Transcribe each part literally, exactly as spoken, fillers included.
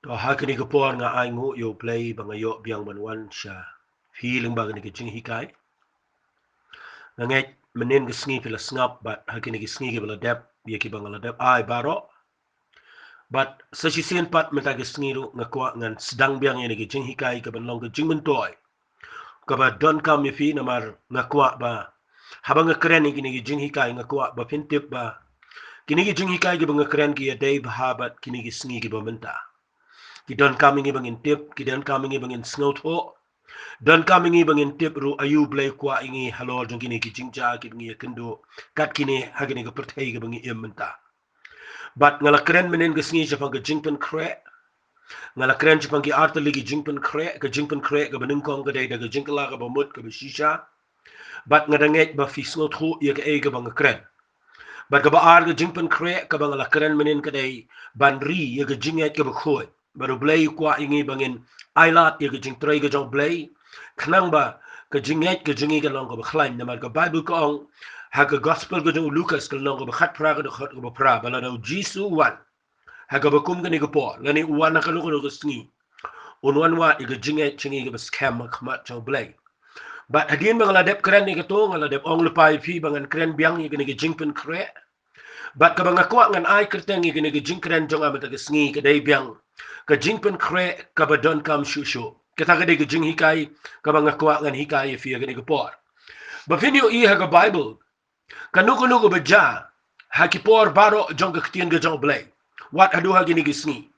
To ha kine ki por nga ai nguh ïa U Blei ba nga ïoh biang ban wan sha phi lyngba kine ki jinghikai. Nga ngeit mynhynnin ka sngi phi la sngap bad ha kine ki sngi kiba la dep ïa kiba nga la dep ai baroh. Bad sa shisien pat mynta ka sngi ruh nga kwah ngan sdang biang ïa kine ki jinghikai kaban long ka jingmyntoi kaba donkam ïa phi namar nga kwah ba haba nga kren ïa kine ki jinghikai nga kwah ba phin tip ba kine ki jinghikai kiba nga kren ki ïadei bha bad kine ki sngi kiba mynta. Ki donkam ïa ngi ba ngin tip, ki donkam ïa ngi ba ngin sngewthuh. Donkam ïa ngi ba ngin tip ruh aïu U Blei u kwah ïa ngi halor jong kine ki jingjia kiba ngi ïakynduh kat kine ha kine ka pyrthei kaba ngi im mynta. Bad nga la kren mynhynnin ka sngi shaphang ka jingpynkhreh. Nga la kren shaphang ki artylli ki jingpynkhreh, ka jingpynkhreh kaba nyngkong ka dei da ka jingkylla kaba mut kaba shisha. Bad nga da ngeit ba phi sngewthuh ïa kaei kaba nga kren. Bad kaba ar ka jingpynkhreh kaba nga la kren mynhynnin ka dei ban ri ïa ka jingngeit kaba khuid. Bad U Blei u kwah ïa ngi ba ngin ailad ïa ka jingtrei ka jong U Blei. Khnang ba ka jingngeit ka jong ngi kan long kaba khlaiñ namar ka Baibl ka ong ha ka gospel ka jong u Lukas ka lynnong kaba khatphra ka dkhot kaba phra ba lada U Jisu u wan ha kaba kum kane ka por lane u wan ha kano kano ka sngi, un wan wad ïa ka jingngeit jong ngi kaba skhem ha khmat jong U Blei. Bad hadien ba nga la dep kren ïa kato nga la dep ong lypa ïa phi ba ngan kren biang ïa kane ka jingpynkhreh. Bad kaba nga kwah ngan ai kyrteng ïa kane ka jingkren jong nga mynta ka sngi ka dei biang ka jingpynkhreh kaba donkam shuh shuh. Kata ka dei ka jinghikai kaba nga kwah ngan hikai ïa phi ha kane ka por. Ba phin ïohi ha ka Baibl kano kano kaba jia ha ki por baroh jong ka ktien ka jong U Blei wat haduh ha kine ki sngi.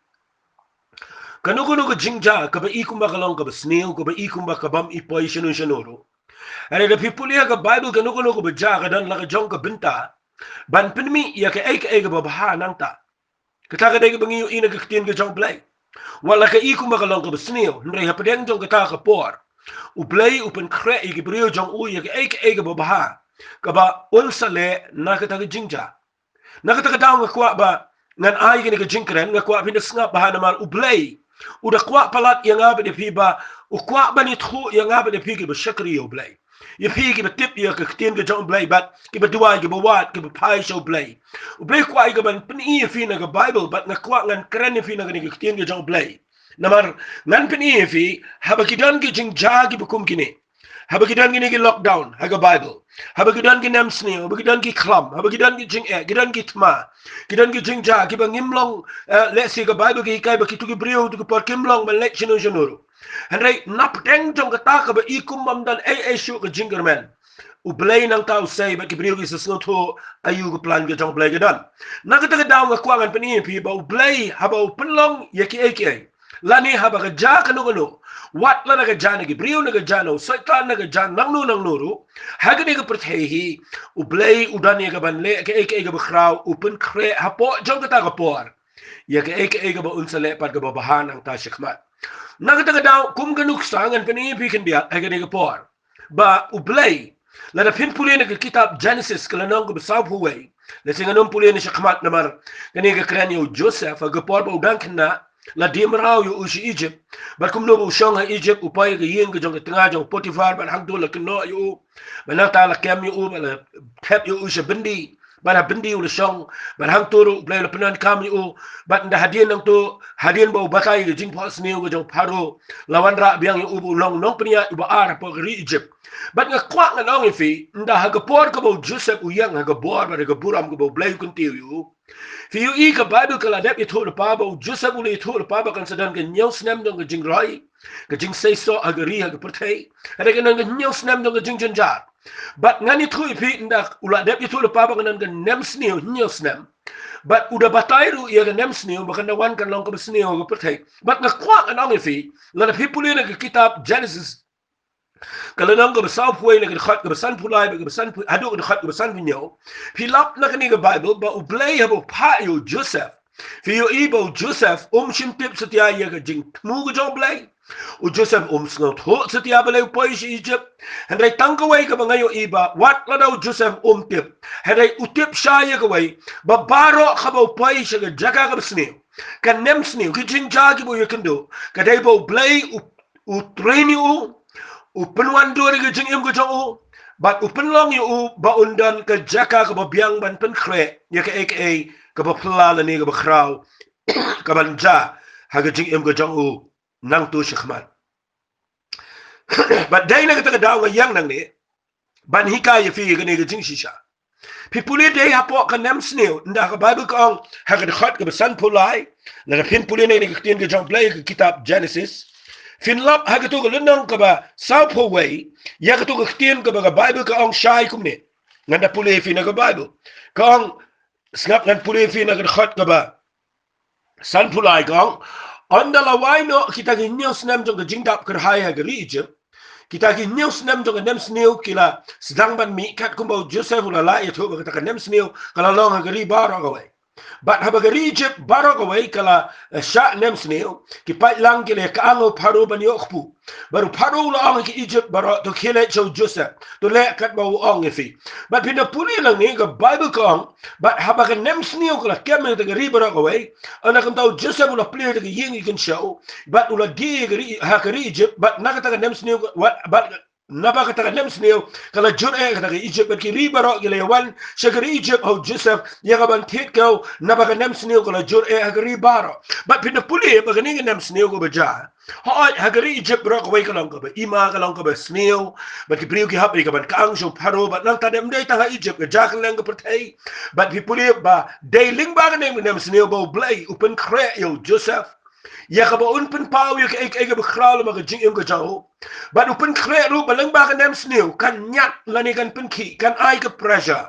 Kano kano ka jingjia kaba i kumba ka long kaba sniew, kaba i kumba ka bym i poi shano shano ruh. Hynrei lada phi pule ha ka Baibl kano kano kaba jia ka don la ka jong ka bynta ban pynmih ïa kaei kaei kaba bha nangta. Kata ka dei kaba ngi ïohi na ka ktien ka jong U Blei. Wat la ka i kumba ka long kaba sniew hynrei hapdeng jong kata ka por U Blei u pynkhreh ïa ki briew jong u ïa kaei kaei kaba bha kaba un sa leh na kata ka jingjia. Na kata ka daw nga kwah ba ngan ai kane ka jingkren, nga kwah phin da sngap bha namar U Blei u da kwah palat ïa nga bad ïa phi ba u kwah ban ïathuh ïa nga bad ïa phi kiba shakri ïa U Blei, ïa phi kiba tip ïa ka ktien ka jong U Blei bad kiba duwai, kiba wad, kiba phai sha U Blei. U Blei u kwah ïa ka ban pyni ïa phi na ka Baibl bad nga kwah ngan kren ïa phi na kane ka ktien ka jong U Blei. Namar ngan pyni ïa phi haba ki don ki jingjia kiba kum kine, haba ki don kine ki lockdown ha ka Baibl, haba ki don ki nemsniew, haba ki don ki khlam, haba ki don ki jingeh, ki don ki thma, ki don ki jingjia kiba ngim long, eh, lehse ka Baibl ka hikai ba kito ki briew kito ki por kim long ban leit shano shano ruh. Hynrei napdeng jong kata kaba i kum bym don ei ei shuh ka jingkyrmen, U Blei nangta u sei bad ki briew ki sa sngewthuh aïu ka plan ka jong U Blei ka don. Na kata ka daw nga kwah ngan pyni ïa phi ba U Blei haba u pynlong ïa kiei kiei lane haba ka jia kano kano, wat lada ka jia na ki briew, na ka jia na u Soitan, na ka jia nangno nangno ruh ha kane ka pyrthei hi, U Blei u don ïa ka ban leh kaei kaei kaba khraw, u pynkhreh hapoh jong kata ka por ïa kaei kaei kaba un sa leh pat kaba bha nangta shakhmat. Na kata ka daw kum ka nuksa ngan pyni ïa phi khyndiat ha kane ka por ba U Blei, lada phin pule na ka kitab Genesis ka lynnong kaba sawphew wei, lehse ngan ym pule na shakhmat namar kane ka kren ïa u Joseph ha ka por ba u dang khynnah, la die mraw ïa u sha Egypt. Bad kumno ba u shong ha Egypt, u poi ha ka ïing ka jong ka tnga jong u Potiphar bad hangto la kynnoh ïa u, bad nangta la kem ïa u bad la thep ïa u sha byndi. Bad ha byndi u la shong, bad hangto ruh U Blei u la pyndonkam ïa u. Bad ynda hadien nangto, hadien ba u batai ïa ka jingphohsniew ka jong u Pharaoh, la wanrah biang ïa u ba u long u nongpynïaid uba ar hapoh ka ri Egypt. Bad nga kwah ngan ong ïa phi, ynda ha ka por kaba u Joseph u ïeng ha ka bor bad ha ka burom kaba U Blei u kyntiew ïa u, phi ïohi ka Baibl ka la dep ïathuh lypa ba u Joseph u la ïathuh lypa ba kan sa don ka hynñiew snem jong ka jingroi, ka jingseisoh ha ka ri ha ka pyrthei. Hynrei kan don ka hynñiew snem jong ka jingjynjar. Bad ngan ïathuh ïa phi, ynda u la dep ïathuh lypa ba kan don ka nemsniew hynñiew snem, bad u da batai ruh ïa ka nemsniew ba kan da wan kan long kaba sniew ha ka pyrthei. Bad nga kwah ngan ong ïa phi, lada phi pule na ka kitab Genesis ka lynnong kaba sawphew wei, na ka dkhot kaba sanphew lai bad kaba sanphew, haduh ka dkhot kaba sanphew hynñiew, phi lap na kane ka Baibl ba U Blei haba u phah ïa u Joseph, phi ïohi ba u Joseph um shym tip satia ïa ka jingthmu ka jong U Blei. U Joseph um sngewthuh satia balei u poi sha Egypt. Hynrei tang kawei kaba nga ïohi ba wat lada u Joseph um tip, hynrei u tip shai ïa kawei, ba baroh kaba u poi sha ka jaka kaba sniew, ka nemsniew, ki jingjia kiba u ïakynduh, ka dei ba U Blei u, u train ïa u, u pynwandur ïa ka jingim ka jong u, bad u pynlong ïa u ba un don ka jaka kaba biang ban pynkhreh ïa kaei kaei kaba phylla lane kaba khraw kaban jia ha ka jingim ka jong u nangtu shakhmat. Bad dei na kata ka daw nga ïeng nangne ban hikai ïa phi kane ka jingshisha. Phi pule dei hapoh ka nemsniew, ynda ka Baibl ka ong ha ka dkhot kaba sanphew lai, lada phin pule na kane ka ktien ka jong U Blei ka kitab Genesis, phin lap ha kato ka lynnong kaba sawphew wei, ïa kato ka ktien kaba ka Baibl ka ong shai kumne. Ngan da pule ïa phi na ka Baibl. Ka ong, sngap ngan pule ïa phi na ka dkhot kaba sanphew lai ka ong, ynda la wai noh kita ki hynñiew snem jong ka jingdap kyrhai ha ka ri Ijipt, kita ki hynñiew snem jong ka nemsniew ki la sdang ban mih kat kumba u Joseph u la lah ïathuh ba kata ka nemsniew ka la long ha ka ri baroh kawei. Bad haba ka ri Ijipt baroh kawei ka la, eh, shah nemsniew, ki paidlang ki la ïakang ha u Pharaoh ban ïoh kpu. Bad u Pharaoh u la ong ïa ki Ijipt baroh, to khie leit sha u Joseph, to leh katba u ong ïa phi. Bad phin da pule nangne ka Baibl ka ong, bad haba ka nemsniew ka la kem ha kata ka ri baroh kawei, ynda kumta u Joseph u la plie ha kata ka ïing ïakynshew, bad u la die ha ka ri, ha ka ri Ijipt, bad na kata ka nemsniew, bad, bad naba kata ka nemsniew ka la jur eh ha kata ka Ijipt, bad ki ri baroh ki la ïawan sha ka ri Ijipt ha u Joseph ïa kaban thied keiñ, naba ka nemsniew ka la jur eh ha ka ri baroh. Bad phin da pule ba kane ka nemsniew kaba jia, hooid, ha ka ri Ijipt baroh kawei ka long kaba ima, ka long kaba sniew. Bad ki briew ki hap ïa kaban kyang sha u Pharaoh, bad nangta ym dei tang ha Ijipt, ka jia kylleng ka pyrthei. Bad phi pule ba dei lyngba kane ka nemsniew ba U Blei u pynkhreh ïa u Joseph, ïa kaba un pynpaw ïa kaei kaei kaba khraw lem ha ka jingim ka jong u. Bad u pynkhreh ruh ba lyngba ka nemsniew kan ñiad lane kan pynkhih, kan ai ka pressure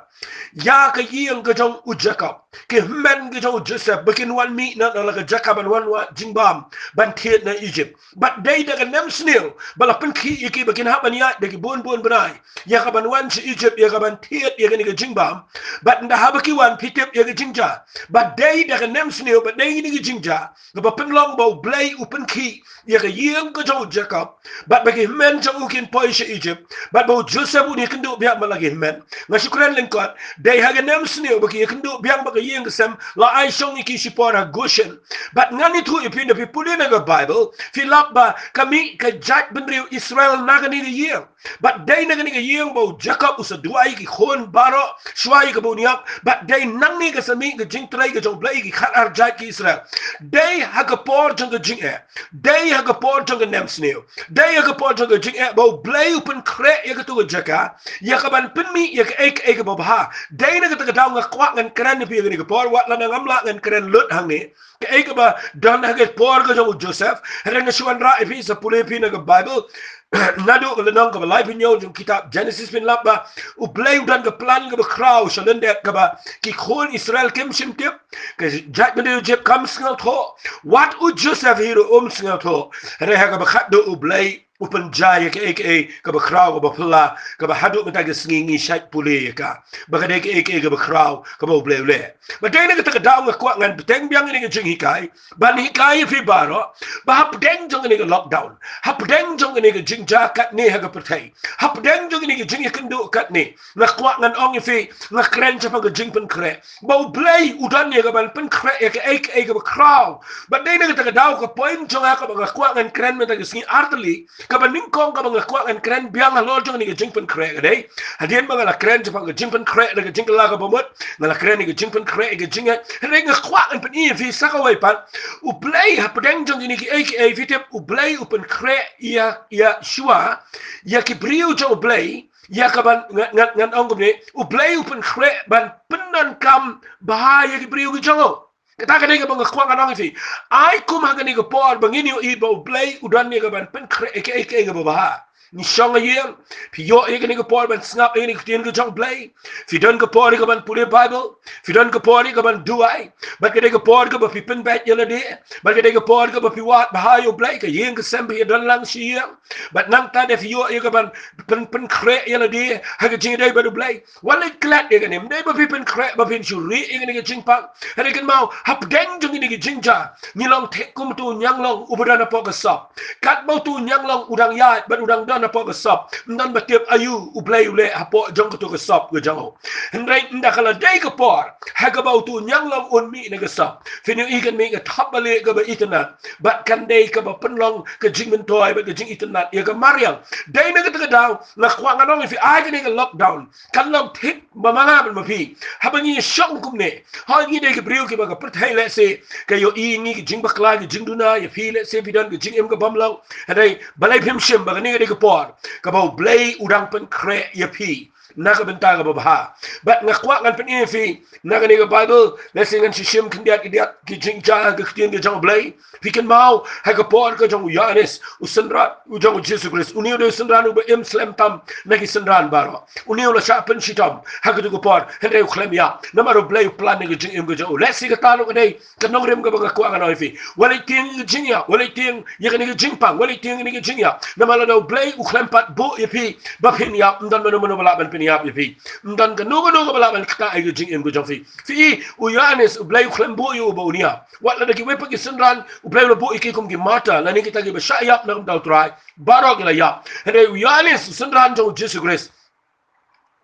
ïa ka ïing ka jong u Jakob, ki hynmen ka jong u Joseph, ba kin wan mih na, na la ka jaka ban wan wad jingbam ban thied na Ijipt. Bad dei da ka nemsniew ba la pynkhih ïa ki ba kin hap ban ïaid da ki bun bun bnai ïa kaban wan sha Ijipt ïa kaban thied ïa kane ka jingbam. Bad ynda haba ki wan, phi tip ïa ka jingjia. Bad dei da ka nemsniew, bad dei kane ka jingjia kaba pynlong ba U Blei u pynkhih ïa ka ïing ka jong u Jakob, bad ba ki hynmen jong u kin poi sha Ijipt, bad ba u Joseph un ïakynduh biang bad la ki hynmen. Nga shu kren lyngkot, dei ha ka nemsniew ba ki ïakynduh biang bad ka ïing ka sem, la ai shong ïa ki shipor ha Goshen. Bad ngan ïathuh ïa phi, ynda phi pule na ka Baibl, phi lap ba ka mih ka jaitbynriew Israel na kane ka ïing. Bad dei na kane ka ïing ba u Jakob u sa duwai ïa ki khun baroh shuwa ïa kaba un ïap. Bad dei nangne ka sa mih ka jingtrei ka jong U Blei ïa ki khatar jait ki Israel. Dei ha ka por jong ka jingeh, dei ha ka por jong ka nemsniew, dei ha ka por jong ka jingeh ba U Blei u pynkhreh ïa kato ka jaka ïa kaban pynmih ïa kaei kaei kaba bha. Dei na kata ka daw nga kwah ngan kren ïa phi ha kane ka por, wat lada ngam lah ngan kren lut hangne. Kaei kaba don ha ka por ka jong u Joseph, hynrei nga shu wanrah ïa phi, sa pule ïa phi na ka Baibl, naduh ka lynnong kaba laiphew hynñiew jong kitab Genesis, phin lap ba U Blei u don ka plan kaba khraw sha lyndet kaba ki khun Israel kim shym tip. Ka jaitbynriew Ijipt kam sngewthuh, wat u Joseph hi ruh um sngewthuh. Hynrei ha kaba khatduh U Blei u pynjia ïa kaei kaei kaba khraw kaba phylla, kaba haduh mynta ka sngi ngi shait pule ïa ka, ba ka dei kaei kaei kaba khraw kaba U Blei u leh. Bad dei na kata ka daw nga kwah ngan bteng biang ïa kane ka jinghikai, ban hikai ïa phi baroh ba hapdeng jong kane ka lockdown, hapdeng jong kane ka jingjia katne ha ka pyrthei, hapdeng jong kane ka jingïakynduh katne, nga kwah ngan ong ïa phi, nga kren shaphang ka jingpynkhreh. Ba U Blei u don ïa kaban pynkhreh ïa kaei kaei kaba khraw. Bad dei na kata ka daw ka point jong nga kaba nga kwah ngan kren mynta ka sngi artylli, kaba nyngkong kaba nga kwah ngan kren biang halor jong kane ka jingpynkhreh ka dei, hadien ba nga la kren shaphang ka jingpynkhreh da ka jingkylla kaba mut, nga la kren ïa ka jingpynkhreh ïa ka jingngeit, hynrei nga kwah ngan pyni ïa phi sa kawei pat. U Blei hapdeng jong kine kiei kiei, phi tip, U Blei u pynkhreh ïa, ïa shuwa ïa ki briew jong U Blei, ïa kaban, ngan, ngan, ngan ong kumne, U Blei u pynkhreh ban pyndonkam bha ïa ki briew ki jong u. Kata ka dei kaba nga kwah ngan ong ïa phi. Ai kum ha kane ka por ba ngin ïohi ba U Blei u don ïa kaban pynkhreh ïa kaei kaei kaba bha. Ngi shong ha ïing, phi ïoh ïa kane ka por ban sngap ïa kane ka ktien ka jong U Blei. Phi don ka por ïa kaban pule Baibl, phi don ka por ïa kaban duwai. Bad ka dei ka por kaba phi pynbeit ïa lade, bad ka dei ka por kaba phi wad bha ïa U Blei, ka ïing ka sem phi ïa don lang sha ïing. Bad nangta de phi ïoh ïa kaban pyn, pynkhreh ïa lade ha ka jingïadei bad U Blei. Wat leit klet ïa kane, ym dei ba phi pynkhreh ba phin shu rieh ïa kane ka jingpang. Hynrei kynmaw, hapdeng jong kine ki jingjia, ngi long thik kum uto u ñianglong uba don hapoh ka sop. Katba uto u ñianglong u dang ïaid bad u dang na pok ka sop, ym don ba tip aïu U Blei u leh hapoh jong kato ka sop ka jong u. Hynrei ynda ka la dei ka por ha kaba uto u ñianglong un mih na ka sop, phin ïohi kan mih ka thap balieh kaba itynnad bad kan dei kaba pynlong ka jingmyntoi bad ka jingitynnad ïa ka mariang. Dei na kata ka daw nga kwah ngan ong ïa phi, ai kane ka lockdown kan long thik ba ma nga bad ma phi. Haba ngi shong kumne, ha ngi dei ki briew kiba ka pyrthei lehse ka ïohi ngi ki jingbakla ki jingduna ïa phi, lehse phi don ki jingim ka bym long. Hynrei balei phim shim ba kane ka dei ka por kaba U Blei u dang pynkhreh ïa phi na ka bynta kaba bha? Bad nga kwah ngan pyni ïa phi na kane ka Bible, lehse ngan shu shim khyndiat khyndiat ki jingjia ha ka ktien ka jong U Blei. Phi kynmaw ha ka por ka jong u Ïoannis, u synran u jong u Jisu Khrist. Une u dei u synran uba im slem tam na ki synran baroh. Une u la shah pynshitom ha katu ka por, hynrei u khlem ïap namar U Blei u plan ïa ka jingim ka jong u. Lehse kata ruh ka dei ka nongrim kaba nga kwah ngan ong ïa phi. Wat leit tieng ïa ka jingïap, wat leit tieng ïa kane ka jingpang, wat leit tieng ïa kane ka jingïap. Namar lada U Blei u khlem pat buh ïa phi ba phin ïap, ym don mano mano ba lah ban pynïap ïa phi. Ym don kano kano kaba lah ban ktah ïa ka jingim ka jong phi. Phi i, u Ïoannis, U Blei u khlem buh ïa u ba un ïap. Wat lada kiwei pat ki synran U Blei u la buh ïa ki kum ki martyr lane kita kiba shah ïap na ka bynta U Trai, baroh ki la ïap. Hynrei u Ïoannis, u synran jong u Jisu Khrist,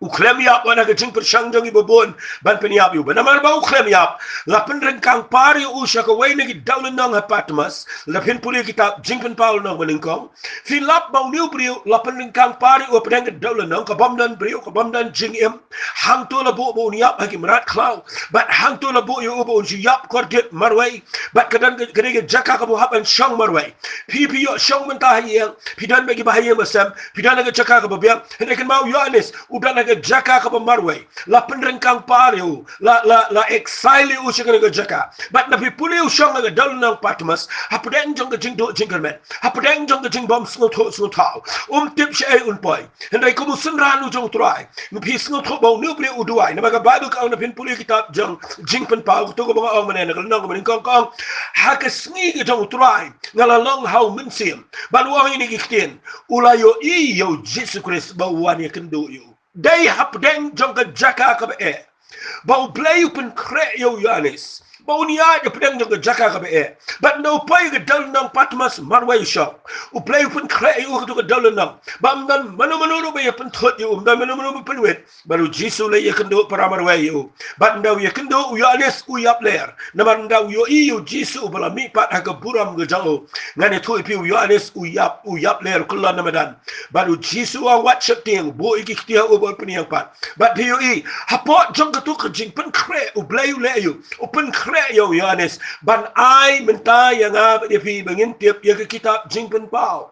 u khlem ïap wat na ka jingpyrshang jong kiba bun ban pynïap ïa u. Bad namar ba u khlem ïap, la pynryngkang par ïa u sha kawei na ki dewlynnong ha Patmos. Lada phin pule kitab Jingpynpaw lynnong ba nyngkong, phin lap ba une u briew la pynryngkang par ïa u hapdeng ka dewlynnong, ka bym don briew, ka bym don jingim. Hangto la buh ba un ïap ha ki mrad khlaw. Bad hangto la buh ïa u ba un shu ïap kordit marwei. Bad ka don ka, ka dei ka jaka kaba u hap ban shong marwei. Phi, phi ïoh shong mynta ha ïing, phi don bad kiba ha ïing ba sem, phi don ha ka jaka kaba biang. Hynrei kynmaw, u Ïoannis u don ha ka jaka kaba marwei. La pynryngkang par ïa u, la, la, la exile ïa u sha kane ka jaka. Bad lada phi pule, u shong ha ka dewlynnong Patmos hapdeng jong ka jingduh jingkyrmen, hapdeng jong ka jingbym sngewthuh sngewthaw. Um tip shaei un poi. Hynrei kum u synran u jong U Trai, phi sngewthuh ba une u briew u duwai. Namar ka Bible ka ong, lada phin pule kitab jong Jingpynpaw, kato kaba nga ong mynne na ka lynnong kaba nyngkong, ka ong, ha ka sngi ka jong U Trai nga la long ha u mynsiem. Bad u ong ïa kine ki ktien, u la ïohi ïa u Jisu Khrist ba u wan ïakynduh ïa u. Dei hapdeng jong ka jaka kaba eh ba U Blei u pynkhreh ïa u Ïoannis ba un ïaid hapdeng jong ka jaka kaba eh. Bad ynda u poi ha ka dewlynnong Patmos marwei u shong, U Blei u pynkhreh ïa u ha kato ka dewlynnong. Bad ym don mano mano ruh ba ïa pynthut ïa u, ym don mano mano ba pynwit. Bad u Jisu u leit ïakynduh para marwei ïa u. Bad ynda u ïakynduh, u Ïoannis u ïap ler. Namar ynda u ïohi ïa u Jisu uba la mihpat ha ka burom ka jong u, ngan ïathuh ïa phi, u Ïoannis u ïap, u ïap ler, u kyllon na madan. Bad u Jisu u wan, wat sheptieng, buh ïa ki kti ha u bad pynïeng pat. Bad phi ïohi, hapoh jong kato ka jingpynkhreh, U Blei u leh ïa u, u pynkhreh ïa u Ïoannis ban ai mynta ïa nga bad ïa phi ba ngin tip ïa ka kitab Jingpynpaw.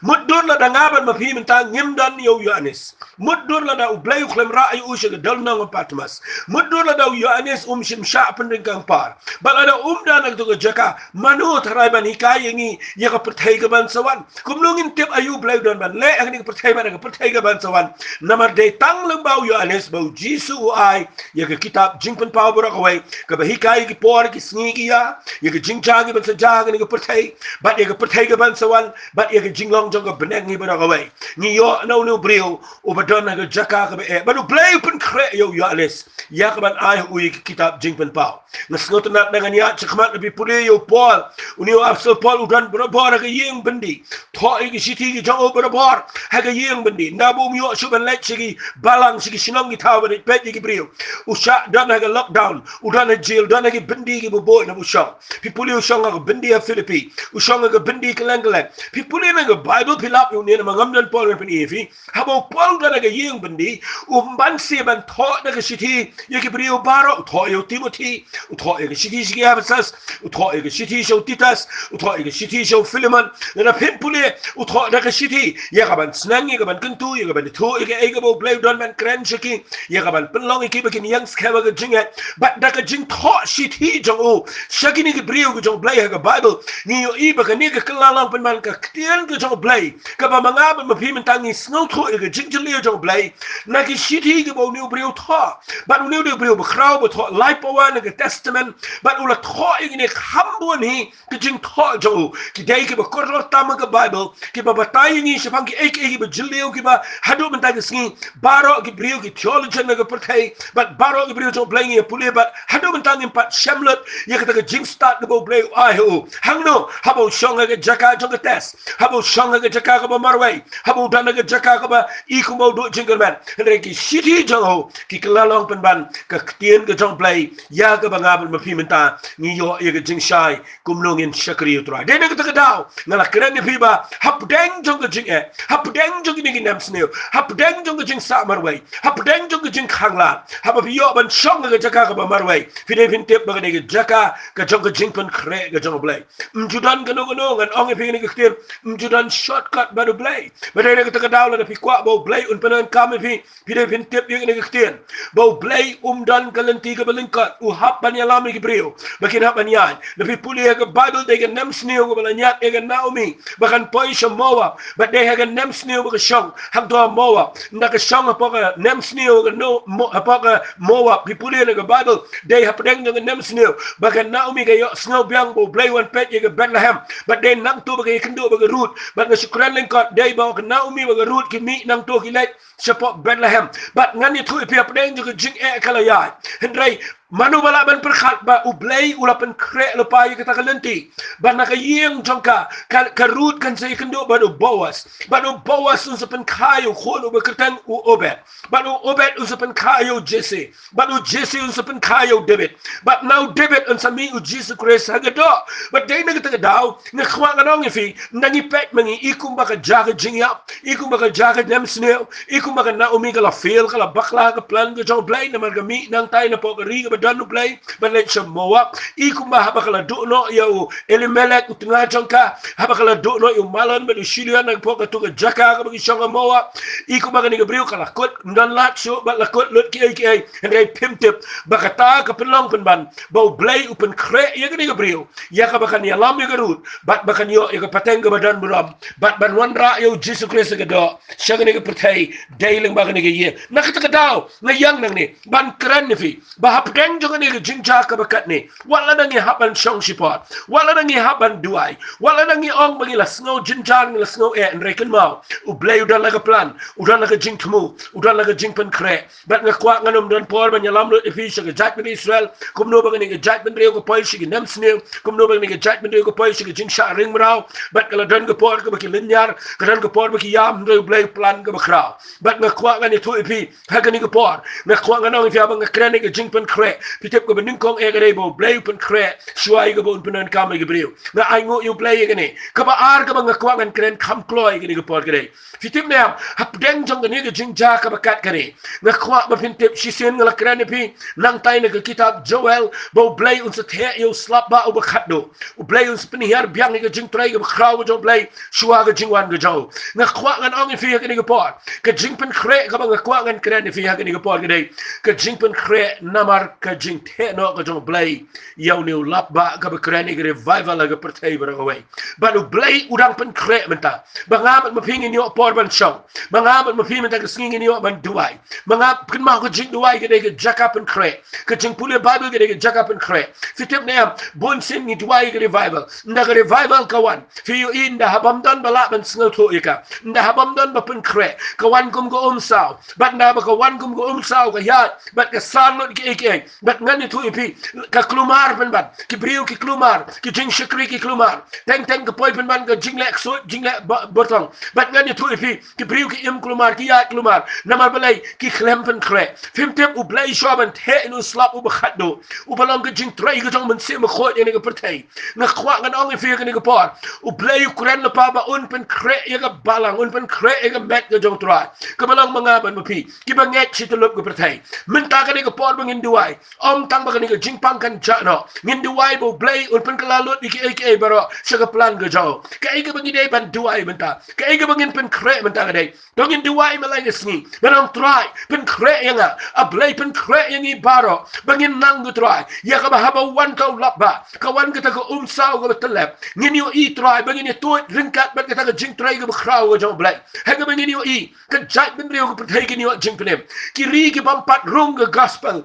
Mutdur lada nga bad ma phi mynta ngim don ïa u Ïoannis, mutdur lada U Blei u khlem rah ïa u sha ka dewlynnong Patmos, mutdur lada u Ïoannis um shym shah pynryngkang par, bad lada um don ha kato ka jaka, mano tharai ban hikai ïa ngi ïa ka pyrthei kaban sa wan? Kumno ngin tip aïu U Blei u don ban leh ha kane ka pyrthei bad ha ka pyrthei kaban sa wan? Namar dei tang lyngba u Ïoannis ba u Jisu u ai ïa ka kitab Jingpynpaw baroh kawei, kaba hikai ïa ki por, ki sngi, ki ïa, ïa ka jingjia kiban sa jia ha kane ka pyrthei bad ïa ka pyrthei kaban sa wan, bad ïa ka jinglong jong ka bneng hi baroh kawei. Ngi ïoh na une u briew uba don ha ka jaka kaba eh, bad U Blei u pynkhreh ïa u Ïoannis ïa kaban ai ha u ïa ka kitab Jingpynpaw. Nga sngewtynnat, ngan ïaid shakhmat, lada phi pule ïa u Paul, une u Apostol Paul u don barabor ha ka ïing byndi. Thoh ïa ki shithi ki jong u barabor ha ka ïing byndi. Ynda ba um ïoh shuh ban leit sha ki balang, sha ki shnong ki thaw ban leit peit ïa ki briew, u shah don ha ka lockdown, u don ha jail, don ha ki byndi kiba bun, naba u shong. Phi pule, u shong ha ka byndi ha Philippi, u shong ha ka byndi kylleng kylleng. Phi pule na ka Bible, phi lap ïa une, namar ngam don por ban pyni ïa phi. Haba u Paul u don ha ka ïing byndi, um banse ban thoh da ka shithi ïa ki briew baroh. U thoh ïa u Timothi, u thoh ïa ka shithi sha ki Ephesus, u thoh ïa ka shithi sha u Titus, u thoh ïa ka shithi sha u Philemon. Lada phin pule, u thoh da ka shithi ïa kaban sneng, ïa kaban kyntu, ïa kaban ïathuh ïa kaei kaba U Blei u don ban kren sha ki, ïa kaban pynlong ïa ki ba kin ïeng skhem ha ka jingngeit. Bad da ka jingthoh shithi jong u sha kine ki briew ki jong U Blei ha ka Bible, ngi ïohi ba kane ka kylla long pynban ka ktien ka jong U Blei, kaba ma nga bad ma phi mynta ngi sngewthuh ïa ka jingjylliew jong U Blei na ki shithi kiba une u briew u thoh. Bad une u dei u briew bakhraw ba thoh lai pawa na ka Testament Testament, bad u la thoh ïa kine kham bun hi ki jingthoh jong u. Ki dei kiba kordor tam ha ka Bible, kiba batai ïa ngi shaphang kiei kiei kiba jylliew kiba haduh mynta ka sngi, baroh ki briew ki theologian na ka pyrthei, bad baroh ki briew jong U Blei ngi ïa pule, bad haduh mynta ngim pat shem lut ïa kata ka jingstad kaba U Blei u ai ha u. Hangno? Haba u shong ha ka jaka jong ka test, haba u shong ha ka jaka kaba marwei, haba u don ha ka jaka kaba i kumba u duh jingkyrmen. Hynrei ki shithi jong u ki kylla long pynban ka ktien ka jong U Blei, ïa kaba nga bad ma phi mynta ngi ïoh ïa ka jingshai kumno ngin shakri ïa u Trai. Dei na kata ka daw nga la kren ïa phi ba hapdeng jong ka jingeh, hapdeng jong kine ki nemsniew, hapdeng jong ka jingsah marwei, hapdeng jong ka jingkhanglad, haba phi ïoh ban shong ha ka jaka kaba marwei, phi dei phin tip ba ka dei ka jaka ka jong ka jingpynkhreh ka jong U Blei. Ym ju don kano kano, ngan ong ïa phi kane ka ktien, ym ju don shortcut bad U Blei. Ba dei na kata ka daw lada phi kwah ba U Blei un pyndonkam ïa phi, phi dei phin tip ïa kane ka ktien, ba U Blei um don ka lynti kaba lyngkot, u hap ban ïalam ïa ki briew ba kin hap ban ïaid. Lada phi pule ha ka Bible, dei ka nemsniew kaba la ñiad ïa ka Naomi ba kan poi sha Moab, bad dei ha ka nemsniew ba ka shong hangto ha Moab. Ynda ka shong hapoh ka nemsniew ka no, Mo-, hapoh ka Moab, phi pule na ka Bible, dei hapdeng jong ka nemsniew ba ka Naomi ka ïohsngew biang ba U Blei u wan peit ïa ka Bethlehem, bad dei nangto ba ka ïakynduh bad ka Ruth. Bad nga shu kren lyngkot, dei ba ka Naomi bad ka Ruth ki mih nangto ki leit shapoh Bethlehem. Bad ngan ïathuh ïa phi, hapdeng jong ka jingeh ka la ïaid. Hynrei mano ba lah ban pyrkhat ba U Blei u la pynkhreh lypa ïa kata ka lynti. Bad na ka ïing jong ka, ka, ka Ruth kan sa ïakynduh bad u Boaz, bad u Boaz un sa pynkha ïa u khun uba kyrteng u Obed, bad u Obed un sa pynkha ïa u Jesse, bad u Jesse un sa pynkha ïa u David, bad na u David un sa mih u Jisu Khrist ha ka doh. Bad dei na kata ka daw nga kwah ngan ong ïa phi, ynda ngi peit ma ngi, i kumba ka jia ka jingïap, i kumba ka jia ka nemsniew, i kumba ka Naomi ka la fail, ka la bakla ha ka plan ka jong U Blei, namar ka mih nangtai napoh ka ri kaba don U Blei ban leit sha Moab. I kumba haba ka la duh noh ïa u Elimelek u tnga jong ka, haba ka la duh noh ïa u Mahlon bad u Chilion napoh kato ka jaka kaba ki shong ha Moab, i kumba kane ka briew ka la kut, ym don lad shuh bad la kut lut kiei kiei. Hynrei phim tip ba kata ka pynlong pynban ba U Blei u pynkhreh ïa kane ka briew, ïa kaba kan ïalam ïa ka Ruth, bad ba kan ïoh ïa ka pateng kaba don burom, bad ban wanrah ïa u Jisu Khrist ha ka doh sha kane ka pyrthei, dei lyngba kane ka ïing. Na kata ka daw nga ïeng nangne ban kren ïa phi ba hapdeng jong kane ka jingjia kaba katne, wat lada ngi hap ban shong shipor, wat lada ngi hap ban duwai, wat lada ngi ong ba ngi la sngew jynjar, ngi la sngew eh, hynrei kynmaw, U Blei u don la ka plan, u don la ka jingthmu, u don la ka jingpynkhreh. Bad nga kwah ngan ym don por ban ïalam lut ïa phi sha ka jaitbynriew Israel, kumno ba kane ka jaitbynriew ka poi sha ki nemsniew, kumno ba kane ka jaitbynriew ka poi sha ka jingshah ring mraw, bad ka la don ka por kaba ki lynñiar, ka don ka por ba ki ïam, hynrei U Blei u plan kaba khraw. Bad nga kwah ngan ïathuh ïa phi ha kane ka por, nga kwah ngan ong ïa phi, haba nga kren ïa ka jingpynkhreh, phi tip kaba nyngkong eh ka dei ba U Blei u pynkhreh shuwa ïa kaba un pyndonkam ïa ki briew. Nga ainguh ïa U Blei ïa kane. Kaba ar kaba nga kwah ngan kren kham kloi ïa kane ka por ka dei, phi tip ne em, hapdeng jong kane ka jingjia kaba kat kane, nga kwah ba phin tip, shisien nga la kren ïa phi nangtai na ka kitab Joel ba U Blei un sa theh ïa u slap bah uba khatduh. U Blei un sa pynhiar biang ïa ka jingtrei kaba khraw ka jong U Blei shuwa ka jingwan ka jong u. Nga kwah ngan ong ïa phi ha kane ka por, ka jingpynkhreh kaba nga kwah ngan kren ïa phi ha kane ka por ka dei ka jingpynkhreh namar ka jingtheh noh ka jong U Blei ïa une u lap bah kaba kren ïa ka revival ha ka pyrthei baroh kawei. Bad U Blei u dang pynkhreh mynta ba nga bad ma phi ngin ïoh por ban shong, ba nga bad ma phi mynta ka sngi ngin ïoh ban duwai. Ba nga, kynmaw, ka jingduwai ka dei ka jaka pynkhreh. Ka jingpule Bible ka dei ka jaka pynkhreh. Phi tip ne em, bun sien ngi duwai ka revival. Ynda ka revival ka wan, phi ïohi, ynda habym don ba lah ban sngewthuh ïa ka, ynda habym don ba pynkhreh, ka wan kum ka umsaw. Bad ynda ba ka wan kum ka umsaw, ka ïaid bad ka sar lut kiei kiei. Bad ngan ïathuh ïa phi, ka kulmar pynban, ki briew ki kulmar, ki jingshakri ki kulmar. Teng teng ka poi pynban ka jingleh ksuid, jingleh ba-, byrtong. Bad ngan ïathuh ïa phi, ki briew ki im kulmar, ki ïaid kulmar. Namar balei? Ki khlem pynkhreh. Phim tip, U Blei shuwa ban theh ïa une u slap uba khatduh, uba long ka jingtrei ka jong u Mynsiem Bakhuid ïa kane ka pyrthei, nga kwah ngan ong ïa phi ha kane ka por, U Blei u kren lypa ba un pynkhreh ïa ka balang, un pynkhreh ïa ka met ka jong U Trai, kaba long ma nga bad ma phi kiba ngeit shi tyllup ka pyrthei. Mynta ka dei ka por ba ngin duwai. Ym tang ba kane ka jingpang kan jah noh, ngin duwai ba U Blei un pynkylla lut ïa kiei kiei baroh sha ka plan ka jong u. Kaei kaba ngi dei ban duwai mynta, kaei kaba ngin pynkhreh mynta ka dei, to ngin duwai ma la ka sngi, ngan ong, Trai, pynkhreh ïa nga. A Blei, pynkhreh ïa ngi baroh ba ngin nang, ko Trai, ïa kaba haba wan ka u lap bah, ka wan kata ka umsaw kaba tyllep, ngin ïohi, Trai, ba ngin ïatuid ryngkat bad kata ka jingtrei kaba khraw ka jong U Blei. Ha kaba ngin ïohi ka jaitbynriew ka pyrthei kin ïoh jingpynim, ki ri ki bym pat rung ka gospel.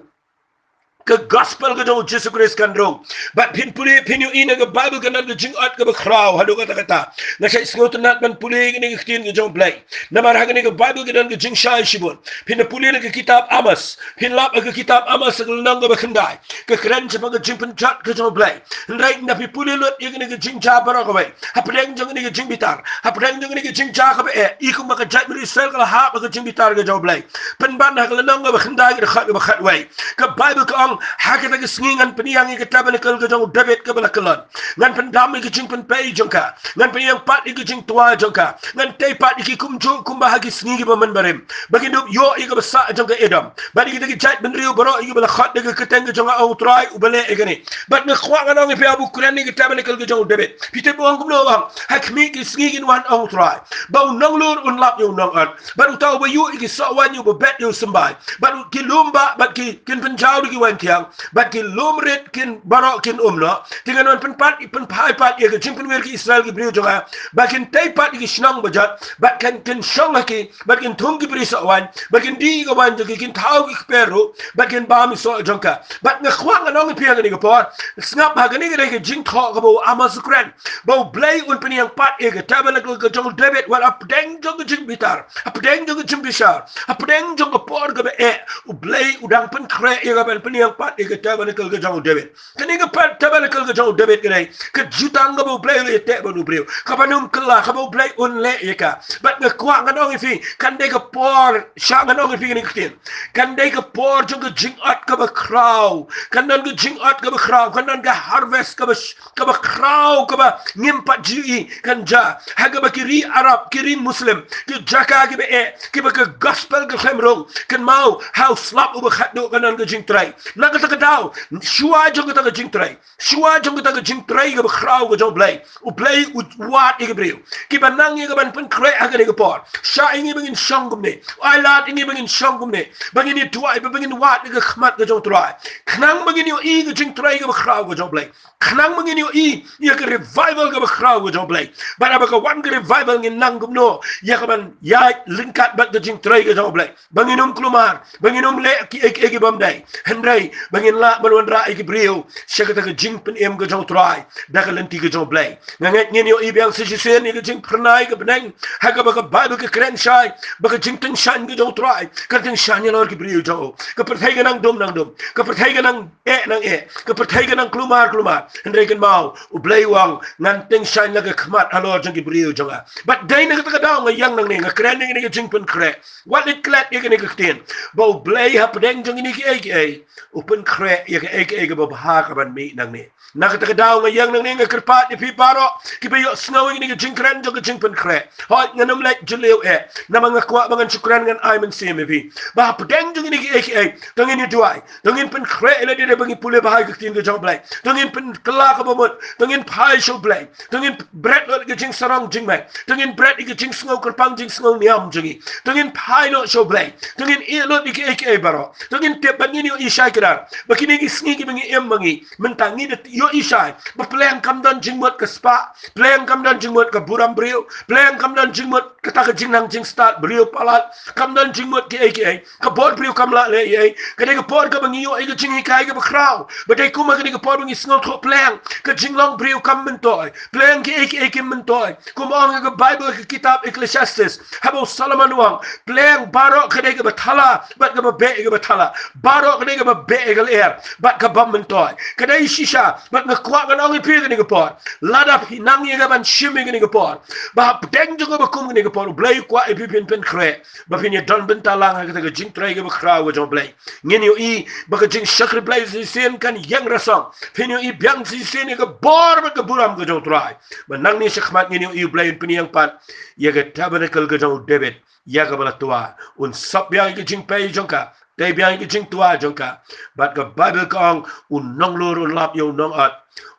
ka gospel ka jong u Jisu Khrist kan rung. Bad phin pule, phin ïohi na ka Bible ka don ka jingot kaba khraw haduh katta katta. Nga shait sngewtynnat ban pule kane ka ktien ka jong u Blei. Namar ha kane ka Bible ka don ka jingshai shibun. Phin da pule na ka kitab Amos, phin lap ha ka kitab Amos ha ka lynnong kaba khyndai, ka kren shaphang ka jingpynjot ka jong u Blei. Hynrei ynda phi pule lut ïa kane ka jingjia baroh kawei, hapdeng jong kane ka jingbitar, hapdeng jong kane ka jingjia kaba eh, i kumba ka jaitbynriew Israel ka la hap ha ka jingbitar ka jong u Blei. Pynban ha ka lynnong kaba khyndai, ka dkhot kaba khatwei, ka Bible ka ong, ha kata ka sngi ngan pynïang ïa ka tabernacle ka jong u David kaba la kyllon. Ngan pyndam ïa ka jingpynpei jong ka. Ngan pynïang pat ïa ka jingtwa jong ka. Ngan tei pat ïa ki kumjuh kumba ha ki sngi kiba mynbarim, ba kin dup ïoh ïa kaba sah jong ka Edom. Bad ïa kita ki jaitbynriew baroh ïa kiba la khot da ka kyrteng ka jong nga, ong u Trai uba leh ïa kane. Bad nga kwah ngan ong ïa phi, haba u kren ïa ka tabernacle ka jong u David, phi tip u ong kumno? U ong, ha khmih ki sngi kin wan, ong u Trai, ba u nonglur un lap ïa u nongot, bad uta uba ïuh ïa ki soh waiñ uba bet ïa u symbai, bad ki lum bah bad ki, kin pynjaw da ki waiñ thiang, bad ki lum rit kin, baroh kin um noh. Te ngan wan pynpat, pynphai pat ïa ka jingpynwir ki Israel ki briew jong nga, ba kin tei pat ïa ki shnong bajot, bad kan, kin shong ha ki, bad kin thung ki bri soh waiñ, bad kin dih ïa ka waiñ jong ki, kin thaw ki kper ruh, bad kin bam ïa ki soh jong ka. Bad nga kwah ngan ong ïa phi ha kane ka por, sngap, ha kane ka dei ka jingthoh kaba u Amos u kren, ba u Blei un pynïang pat ïa ka tabernacle ka jong u David, wat hapdeng jong ka jingbitar, hapdeng jong ka jingbishar, hapdeng jong ka por kaba eh, u Blei u dang pynkhreh ïa ka ban pynïang pat ïa ka tabernacle ka jong u David. Kane ka pat tabernacle ka jong u David ka dei ka jutang kaba u Blei u la ïateh bad u briew, kaba nym kylla, kaba u Blei un leh ïa ka. Bad nga kwah ngan ong ïa phi, kan dei ka por, shah ngan ong ïa phi kane ka ktien, kan dei ka por jong ka jingot kaba khraw. Kan don ka jingot kaba khraw, kan don ka harvest kaba sh-, kaba khraw, kaba ngim pat ju ïohi kan jia, ha kaba ki ri Arab, ki ri Muslim, ki jaka kiba eh, kiba ka gospel ka khlem rung, kynmaw, ha u slap uba khatduh kan don ka jingtrei. Na kata ka daw, shuwa jong kata ka jingtrei, shuwa jong kata ka jingtrei kaba khraw ka jong u Blei, u Blei u wad ïa ki briew kiba nang ïa ka ban pynkhreh ha kane ka por. Shah ïa ngi ba ngin shong kumne, ai lad ïa ngi ba ngin shong kumne, ba ngin ïa duwai, ba, ba ngin wad ïa ka khmat ka jong u Trai, khnang ba ngin ïohi ka jingtrei kaba khraw ka jong u Blei, khnang ba ngin ïohi ïa ka revival kaba khraw ka jong u Blei. Bad haba ka wan ka revival, ngin nang kumno ïa ka ban ïaid ryngkat bad ka jingtrei ka jong u Blei, ba ngin ym kulmar, ba ngin ym leh kiei kiei ki bym dei, hynrei ba ngin lah ban wanrah ïa ki briew sha kata ka jingpynim ka jong u Trai da ka lynti ka jong u Blei. Nga ngeit ngin ïohi biang sa shisien ïa ka jingphyrnai ka bneng, ha kaba ka Bible ka kren shai ba ka jingtyngshaiñ ka jong u Trai kan tyngshaiñ halor ki briew jong u. Ka pyrthei ka nang dum nang dum, ka pyrthei ka nang eh nang eh, ka pyrthei ka nang kulmar kulmar, hynrei kynmaw, u Blei u ong, ngan tyngshaiñ la ka khmat halor jong ki briew jong nga. Bad dei na kata ka daw nga ïeng nangne, nga kren ïa kane ka jingpynkhreh. Wat leit klet ïa kane ka ktien, ba u Blei hapdeng jong kine kiei kiei u pynkhreh ïa kaei kaei kaba bha ka ban mih nangne. Na kata ka daw nga ïeng nangne, nga kyrpad ïa phi baroh kiba ïohsngew ïa kane ka jingkren jong ka jingpynkhreh. Hooid, ngan ym leit jylliew eh, namar nga kwah ba ngan shu kren, ngan ai mynsiem ïa phi. Ba hapdeng jong kine kiei kiei, to ngin ïa duwai, to ngin pynkhreh ïa lade da ba ngin pule bha ïa ka ktien ka jong u Blei, to ngin pynkylla kaba mut, to ngin phai sha u Blei, to ngin bret lut ïa ka jingsarong jingmut, to ngin bret ïa ka jingsngew kyrpang jingsngew niam jong ngi, to ngin phai noh sha u Blei, to ngin ïeh lut ïa kiei kiei baroh, to ngin tip. Bad ngin ïohi shai kdar ba kine ki sngi kiba ngi im ma ngi mynta, ngi da ïohi shai ba pleng kam don jingmut ka spah, pleng kam don jingmut ka burom briew, pleng kam don jingmut kata ka jingnang jingstad briew palat, kam don jingmut kiei kiei. Ka bor briew kam lah leh ei ei. Ka dei ka por kaba ngi ïoh ïa ka jinghikai kaba khraw. Ba dei kumba ka dei ka por ba ngi sngewthuh, pleng ka jinglong briew kam myntoi, pleng kiei kiei kim myntoi. Kumba ong ïa ka Bible, ka kitab Ecclesiastes, haba u Solomon u ong, pleng baroh ka dei kaba thala bad kaba beh ïa kaba thala, baroh ka dei kaba beh ïa ka lyer bad kaba myntoi. Ka dei shisha, bad nga kwah ngan ong ïa phi kane ka por, lada phi nang ïa ka ban shim ïa kane ka por, ba hapdeng jong kaba kum kane ka por u Blei u kwah ïa phi phin pynkhreh, ba phin ïa don bynta lang ha kata ka jingtrei kaba khraw ka jong u Blei. Ngin ïohi ba ka jingshakri Blei shisien kan ïeng rasong. Phin ïohi biang shisien ïa ka bor bad ka burom ka jong u Trai. Ba nangne shakhmat ngin ïohi u Blei un pynïeng pat ïa ka tabernacle ka jong u David, ïa kaba la twa. Un sop biang ïa ka jingpei jong ka, tei biang ïa ka jingtwa jong ka. Bad ka Bible ka ong, u nonglur un lap ïa u nongot,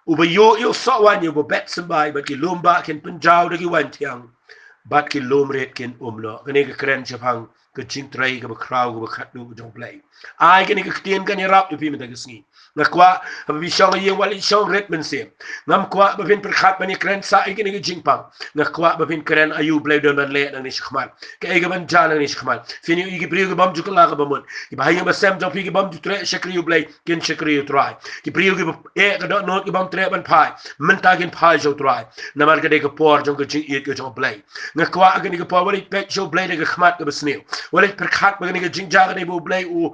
uba ïuh ïa u soh waiñ, uba bet symbai, bad ki lum bah kin pynjaw da ki waiñ thiang, bad ki lum rit kin um noh. Kane ka kren shaphang ka jingtrei kaba khraw kaba khatduh ka jong u Blei. Ai kane ka ktien kan ïarap ïa phi mynta ka sngi. Nga kwah haba phi shong ha ïing wat leit shong rit mynsiem. Ngam kwah ba phin pyrkhat ban ïakren sha ïa kine ki jingpang. Nga kwah ba phin kren aïu Blei u don ban leh nangne shakhmat, kaei kaban jia nangne shakhmat. Phin ïohi ki briew ki bym ju kylla kaba mut, kiba ha ïing ba sem jong phi ki bym ju treh shakri U Blei, kin shakri U Trai. Ki briew kiba eh ka dohnud ki bym treh ban phai, mynta kin phai sha U Trai. Namar ka dei ka por jong ka jingïeit ka jong U Blei. Nga kwah ha kane ka por wat leit peit sha U Blei da ka khmat kaba sniew. Wat leit pyrkhat ba kane ka jingjia ka dei ba U Blei u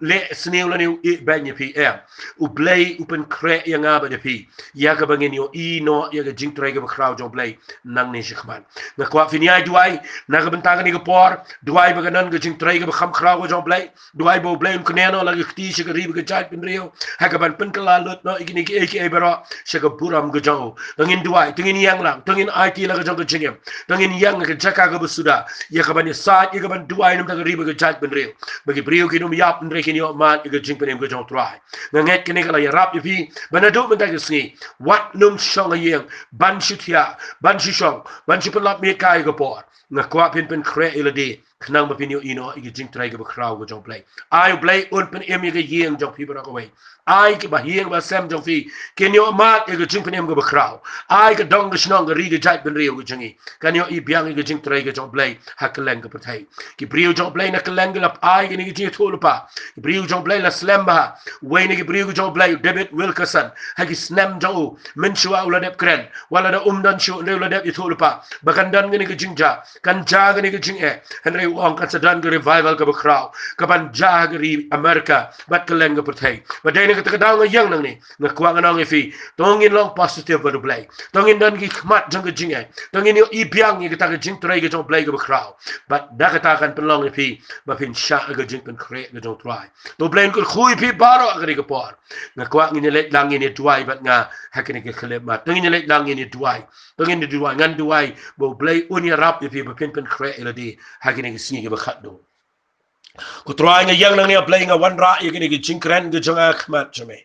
leh sniew lane u ïeit beiñ ïa phi, em. U Blei u pynkhreh ïa nga bad ïa phi ïa kaba ngin ïohi noh ïa ka jingtrei kaba khraw jong U Blei nangne shakhmat. Nga kwah phin ïai duwai na ka bynta kane ka por. Duwai ba kan don ka jingtrei kaba kham khraw ka jong U Blei. Duwai ba U Blei un kynnoh noh la ka kti sha ka ri bad ka jaitbynriew, ha kaban pynkylla lut noh ïa kine kiei kiei baroh sha ka burom ka jong u. To ngin duwai, to ngin ïeng lang, to ngin aiti la ka jong ka jingim, to ngin ïeng ha ka jaka kaba suda ïa kaban ïasaid, ïa kaban duwai na ka bynta ka ri bad ka jaitbynriew, ba ki briew kin ym ïap hynrei kin ïoh mad ïa ka jingpynim ka jong U Trai. Nga ngeit kane ka la ïarap ïa phi ba naduh mynta ka sngi, wat nym shong ha ïing ban shu thiah, ban shu shong, ban shu pynlap miet kai ïa ka por. Nga kwah phin pynkhreh ïa lade khnang ba phin ïohi noh ïa ka jingtrei kaba khraw ka jong U Blei. Ai U Blei un pynim ïa ka ïing jong phi baroh kawei. Ai kiba ha ïing ba sem jong phi kin ïoh mad ïa ka jingpynim kaba khraw. Ai ka dong ka shnong, ka ri, ka jaitbynriew ka jong ngi kan ïohi biang ïa ka jingtrei ka jong U Blei ha kylleng ka pyrthei. Ki briew jong U Blei na kylleng ka la ai kane ka jingïathuhlypa. Ki briew jong U Blei la slem bha. Wei na ki briew ka jong U Blei, u David Wilkerson, ha ki snem jong u, mynshuwa u la dep kren, wat la da um don shuh hynrei u la dep ïathuhlypa ba kan don kane ka jingjia, kan jia kane ka jingeh. Hynrei u ong kan sa don ka revival kaba khraw kaban jia ha ka ri America bad kylleng ka pyrthei. Bad dei na kata ka daw nga ïeng nangne, nga kwah ngan ong ïa phi, to ngin long positive bad U Blei. To ngin don ki khmat jong ka jingeh. To ngin ïohi biang ïa kata ka jingtrei ka jong U Blei kaba khraw. Bad da kata kan pynlong ïa phi ba phin shah ha ka jingpynkhreh ka jong U Trai. To U Blei un kyrkhu ïa phi baroh ha kane ka por. Nga kwah ngin ïaleit lang ngin ïaduwai bad nga ha kane ka khyllipmat. To ngin ïaleit lang ngin ïaduwai. To ngin ïaduwai, ngan duwai ba U Blei un ïarap ïa phi ba phin pynkhreh ïa lade ha kane ka sngi kaba khatduh. Ko Trai, nga ïeng nangne, A Blei, nga wanrah ïa kane ka jingkren ka jong nga ha khmat jong me.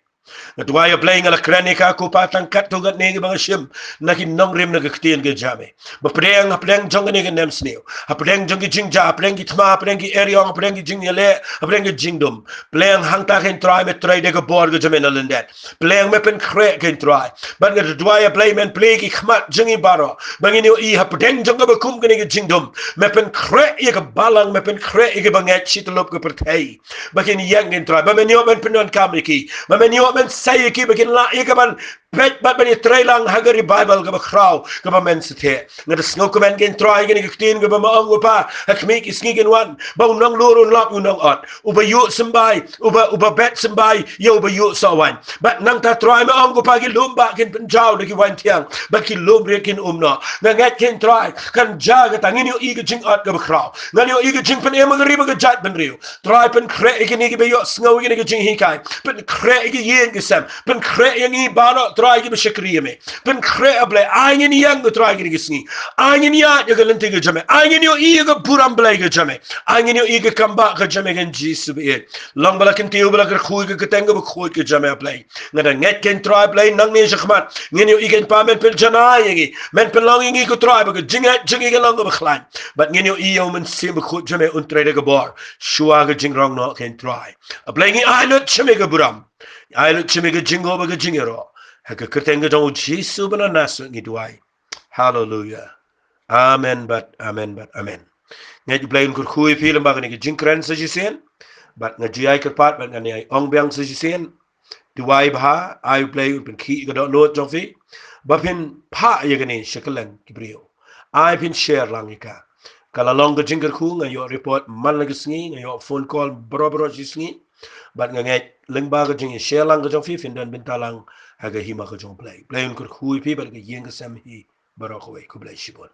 Nga duwai, A Blei, nga la kren ïa ka, ko Pa, tang katto katne kiba nga shim na ki nongrim na ka ktien ka jong me. Ba pdeng, hapdeng jong kane ka nemsniew, hapdeng jong ki jingjia, hapdeng ki thma, hapdeng ki eriong, hapdeng ki jingïaleh, hapdeng ki jingdum, pdeng hangta, ko Trai, me trei da ka bor ka jong me na lyndet. Pdeng me pynkhreh, ko Trai. Bad nga duwai, A Blei, men plie ki khmat jong ngi baroh ba ngin ïohi hapdeng jong kaba kum kane ka jingdum, me pynkhreh ïa ka balang, me pynkhreh ïa ki bangeit shityllup ka pyrthei, ba kin ïeng, ko Trai, ba men ïoh men pyndonkam ïa ki, ba men ïoh men sei ïa ki, ba kin lah ïa ka ban peit bad ban ïatreilang ha ka revival kaba khraw kaba men sa theh. Nga da sngewkmen, ko Trai, kane ka ktien kaba me ong, ko Pa, ha khmih ki sngi kin wan ba u nonglur un lap ïa u nongot, uba ïuh symbai, uba, uba bet symbai ïa uba ïuh soh waiñ. Bad nangta, Trai, me ong, ko Pa, ki lum bah kin pynjaw da ki waiñ thiang bad ki lum riat kin um noh. Nga ngeit, ko Trai, kan jia kata, ngin ïohi ka jingot kaba khraw, ngin ïohi ka jingpynim ha ka ri bad ka jaitbynriew. Trai, pynkhreh ïa kine kiba ïohsngew ïa kine ki jinghikai, pynkhreh ïa ki ïing ki sem, pynkhreh ïa ngi baroh, Trai, kiba shakri ïa me. Pynkhreh, A Blei, ai ngin ïeng, ko Trai, kine ki sngi. Ai ngin ïaid ïa ka lynti ka jong me. Ai ngin ïohi ïa ka burom Blei ka jong me. Ai ngin ïohi ïa ka kam bah ka jong me, ko Jisu baieit. Long ba la kyntiew, ba la kyrkhu ïa ka kyrteng kaba khuid ka jong me, A Blei. Nga da ngeit, ko Trai, Blei, nangne shakhmat ngin ïohi, ko Pa, men pynjanai ïa ngi, men pynlong ïa ngi, ko Trai, ba ka jingngeit jong ngi kan long kaba khlaiñ. Bad ngin ïohi ïa U Mynsiem Bakhuid jong me un trei da ka bor shuwa ka jingrong noh, ko Trai. A Blei, ngi ai lut sha me ka burom, ngi ai lut sha me ka jingkhublei bad ka jingïaroh. Ha ka kyrteng ka jong U Jisu ba na Nasareth ngi duwai. Haleluya. Amen bad amen bad amen. Nga ngeit U Blei un kyrkhu ïa phi lyngba kane ka jingkren sa shisien. Bad nga ju ïai kyrpad bad ngan ïai ong biang sa shisien. Duwai bha, ai U Blei un pynkhih ïa ka dohnud jong phi ba phin phah ïa kane sha kylleng ki briew. Ai phin share lang ïa ka. Ka la long ka jingkyrkhu, nga ïoh report man la ka sngi, nga ïoh phone call baroh baroh shi sngi. Bad nga ngeit lyngba ka jingïashare lang ka jong phi, phin don bynta lang ha ka hima ka jong U Blei. Blei un kyrkhu ïa phi bad ka ïing ka sem hi baroh kawei. Khublei shibun.